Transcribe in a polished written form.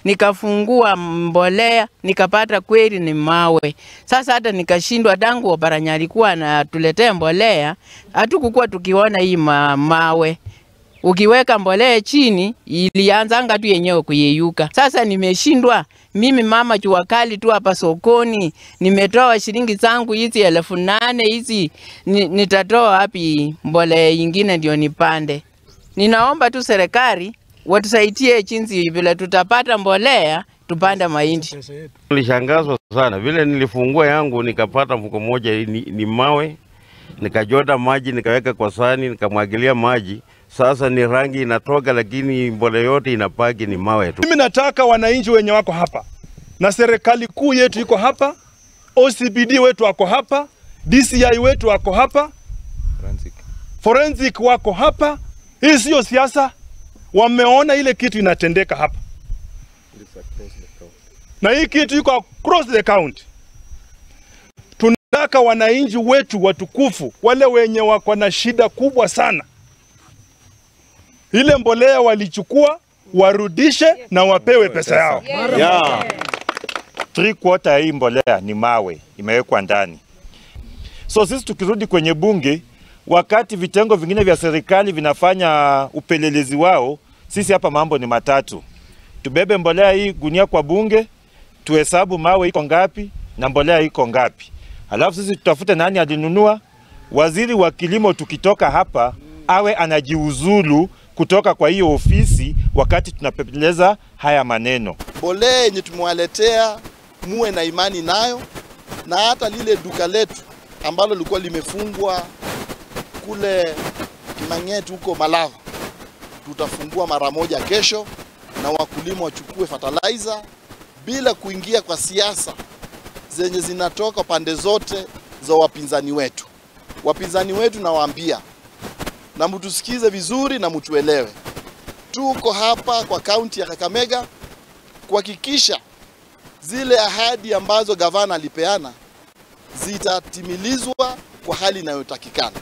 Nikafungua mbolea, nikapata kweli ni mawe. Sasa hata nikashindwa, tangu Oparanya alikuwa anatuletea mbolea, hatukukuwa tukiona hii mawe. Ukiweka mbolea chini ilianzanga tu yenyewe kuyeyuka. Sasa nimeshindwa mimi mama jua kali tu hapa sokoni, nimetoa shilingi zangu hizi 8,000 hizi, nitatoa wapi mbolea nyingine ndio nipande? Ninaomba tu serikali watusaidie jinsi vile tutapata mbolea tupande mahindi. Nilishangazwa sana vile nilifungua yangu nikapata mfuko moja ni mawe, nikajota maji nikaweka kwa sahani nikamwagilia maji. Sasa ni rangi inatoka lakini mbolea yote inapaki ni mawe tu. Mimi nataka wananchi wenye wako hapa na serikali kuu yetu iko hapa, OCPD wetu wako hapa, DCI wetu wako hapa, Forensic wako hapa. Hii sio siasa. Wameona ile kitu inatendeka hapa. Na hii kitu iko across the county. Tunataka wananchi wetu watukufu, wale wenye wako na shida kubwa sana, ile mbolea walichukua warudishe na wapewe pesa yao. Yeah. 3/4 hii mbolea ni mawe imewekwa ndani. So sisi tukirudi kwenye bunge, wakati vitengo vingine vya serikali vinafanya upelelezi wao, sisi hapa mambo ni matatu. Tubebe mbolea hii gunia kwa bunge, tuhesabu mawe iko ngapi na mbolea iko ngapi. Halafu sisi tutafute nani alinunua. Waziri wa kilimo tukitoka hapa awe anajiuzulu kutoka kwa hiyo ofisi wakati tunapeleleza haya maneno. Mbolea yenye tumewaletea muwe na imani nayo, na hata lile duka letu ambalo lilikuwa limefungwa kule Kimang'etu huko Malava, tutafungua mara moja kesho, na wakulima wachukue fertilizer bila kuingia kwa siasa zenye zinatoka pande zote za wapinzani wetu. Wapinzani wetu nawaambia, na mtusikize vizuri na mtuelewe. Tuko hapa kwa kaunti ya Kakamega kuhakikisha zile ahadi ambazo gavana alipeana zitatimilizwa kwa hali inayotakikana.